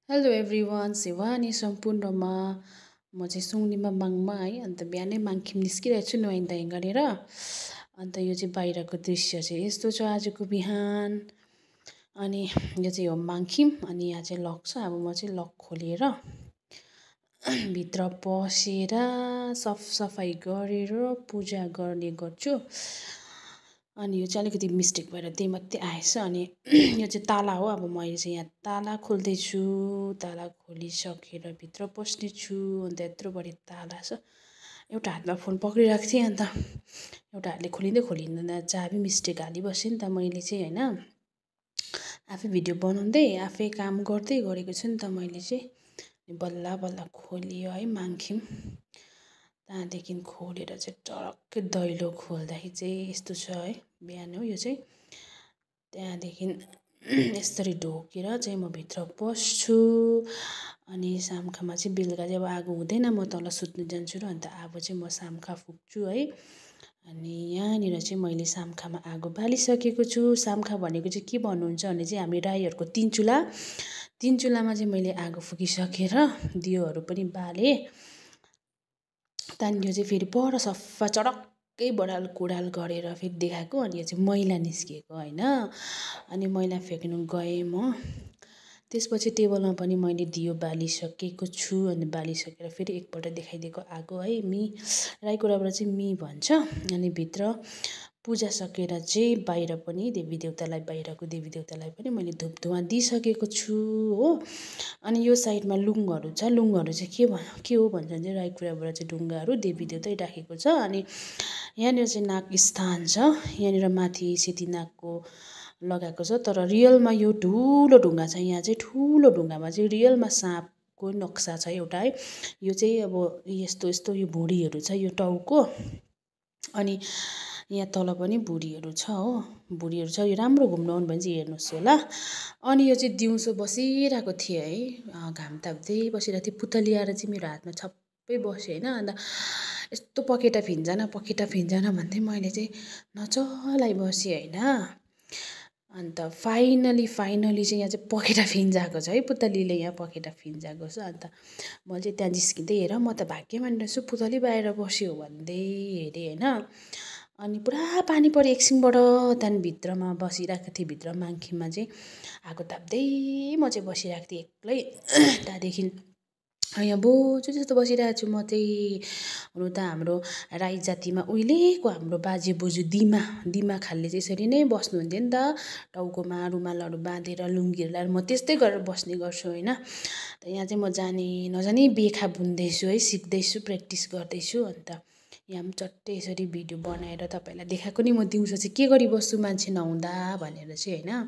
Hello everyone, Shivani सम्पूर्णमा म चाहिँ सुङनिमा माङमा है। अन्त बिहानै माङखिम निस्किरहेको छु नुहाइ गरेर। अन्त यो चाहिँ बाहिरको दृश्य चाहिँ यस्तो छ आजको बिहान। अनि यो चाहिँ हो माङखिम। अनि यहाँ चाहिँ लक छ। अब म चाहिँ लक खोलेर भित्र पसेर सफाइ गरेर पूजा गर्ने गर्छु। अनि यो चाहिँ अलिकति मिस्टेक भएर त्यही मात्रै आएछ। अनि यो चाहिँ ताला हो। अब मैले चाहिँ यहाँ ताला खोल्दैछु। ताला खोलिसकेर भित्र पस्नेछु। अन्त यत्रो बढी ताला छ। एउटा हातमा फोन पक्रिरहेको थिएँ। अन्त एउटा हातले खोलिँदै खोलिँदैन चाबी मिस्टेक हालिबसेँ नि त मैले चाहिँ होइन। आफै भिडियो बनाउँदै आफै काम गर्दै गरेको छु नि त मैले चाहिँ। बल्ल बल्ल खोलियो है माङखिम। त्यहाँदेखि खोलेर चाहिँ टक्कै दैलो खोल्दाखेरि चाहिँ यस्तो छ है। बिहान हो यो चाहिँ। त्यहाँदेखि यसरी ढोकेर चाहिँ म भित्र पस्छु। अनि सामखामा चाहिँ बेलुका चाहिँ अब आगो हुँदैन, म तल सुत्नु जान्छु र अन्त अब चाहिँ म सामखा फुक्छु है। अनि यहाँनिर चाहिँ मैले सामखामा आगो बालिसकेको छु। सामखा भनेको चाहिँ के भन्नुहुन्छ भने चाहिँ हामी राईहरूको तीन चुल्हामा चाहिँ मैले आगो फुकिसकेर दियोहरू पनि बालेँ। त्यहाँदेखि यो चाहिँ फेरि पर सफा चडक्कै बडाल कुडाल गरेर फेरि देखाएको। अनि यो चाहिँ मैला निस्किएको होइन। अनि मैला फ्याँक्नु गएँ म। त्यसपछि टेबलमा पनि मैले दियो बालिसकेको छु। अनि बालिसकेर फेरि एकपल्ट देखाइदिएको आगो है। राईकुराबाट चाहिँ मी भन्छ। अनि भित्र पूजा सकेर चाहिँ बाहिर पनि देवी देवतालाई बाहिरको देवी देवतालाई पनि मैले धुप धुवा दिइसकेको छु हो। अनि यो साइडमा लुङहरू छ। लुङहरू चाहिँ के हो भन्छ भने चाहिँ राईकुराबाट चाहिँ ढुङ्गाहरू देवी देवतै राखेको छ। अनि यहाँनिर चाहिँ नाग स्थान छ। यहाँनिर माथि सेती नागको लगाएको छ। तर रियलमा यो ठुलो ढुङ्गा छ। यहाँ चाहिँ ठुलो ढुङ्गामा चाहिँ रियलमा साँपको नक्सा छ एउटा है। यो चाहिँ अब यस्तो यो भुँडीहरू छ यो टाउको। अनि यहाँ तल पनि भुँडीहरू छ हो। भुँडीहरू छ। यो राम्रो घुम्नु आउनु भने चाहिँ हेर्नुहोस् होला। अनि यो चाहिँ दिउँसो बसिरहेको थिएँ है। घाम ताप्दै बसिरहेको थिएँ। पुतली आएर चाहिँ मेरो हातमा छप्पै बस्यो होइन। अन्त यस्तो पखेटा फिन्जान भन्दै मैले चाहिँ नचलाइ बसेँ होइन। अन्त फाइनली चाहिँ यहाँ चाहिँ पखेटा फिन्जाएको छ है। पुतलीले यहाँ पखेटा फिन्जाएको छ। अन्त मैले चाहिँ त्यहाँ जिस्किँदै हेर म त भाग्यमानी रहेछु पुतली बाहिर बस्यो भन्दै हेरेँ होइन। अनि पुरा पानी पऱ्यो एकछिनबाट। त्यहाँदेखि भित्रमा बसिरहेको थिएँ। भित्र माङखिममा चाहिँ आगो ताप्दै म चाहिँ बसिरहेको थिएँ एक्लै। त्यहाँदेखि यहाँ बोजू जस्तो बसिरहेको छु म चाहिँ। हुनु त हाम्रो राई जातिमा उहिलेको हाम्रो बाजे बोजू दिमा खालले चाहिँ यसरी नै बस्नुहुन्थ्यो नि त। टाउकोमा रुमालहरू बाँधेर लुङ्गीहरू लगाएर म त्यस्तै गरेर बस्ने गर्छु होइन। यहाँ चाहिँ म जानी नजानी बेखा बुन्दैछु है। सिक्दैछु प्र्याक्टिस गर्दैछु। अन्त यहाँ पनि चट्टै यसरी भिडियो बनाएर तपाईँहरूलाई देखाएको नि म दिउँसो चाहिँ के गरिबस्छु मान्छे नहुँदा भनेर चाहिँ होइन।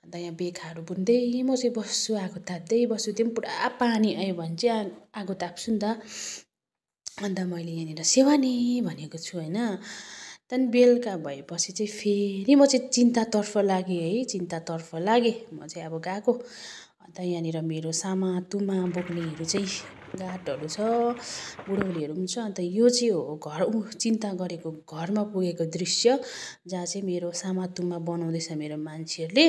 अन्त यहाँ बेखाहरू बुन्दै म चाहिँ बस्छु आगो ताप्दै बस्छु। त्यो पनि पुरा पानी आयो भने चाहिँ आगो ताप्छु नि त। अन्त मैले यहाँनिर शिवानी भनेको छु होइन। त्यहाँदेखि बेलुका भएपछि चाहिँ फेरि म चाहिँ चिन्तातर्फ लागेँ है। चिन्तातर्फ लागेँ म चाहिँ अब गएको। अन्त यहाँनिर मेरो सामातुमा बोक्नेहरू चाहिँ गाडहरू छ। बुढौलीहरू पनि छ। अन्त यो चाहिँ हो घर चिन्ता गरेको घरमा पुगेको दृश्य। जहाँ चाहिँ मेरो सामातुमा बनाउँदैछ मेरो मान्छेहरूले।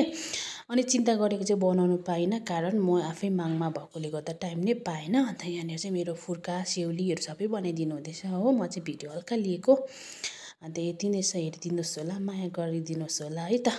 अनि चिन्ता गरेको चाहिँ बनाउनु पाइनँ कारण म आफै माङमा भएकोले गर्दा टाइम नै पाएन। अन्त यहाँनिर चाहिँ मेरो फुर्का सेउलीहरू सबै बनाइदिनु हुँदैछ हो। म चाहिँ भिडियो हल्का लिएको। अन्त यति नै छ। हेरिदिनुहोस् होला माया गरिदिनुहोस् होला है त।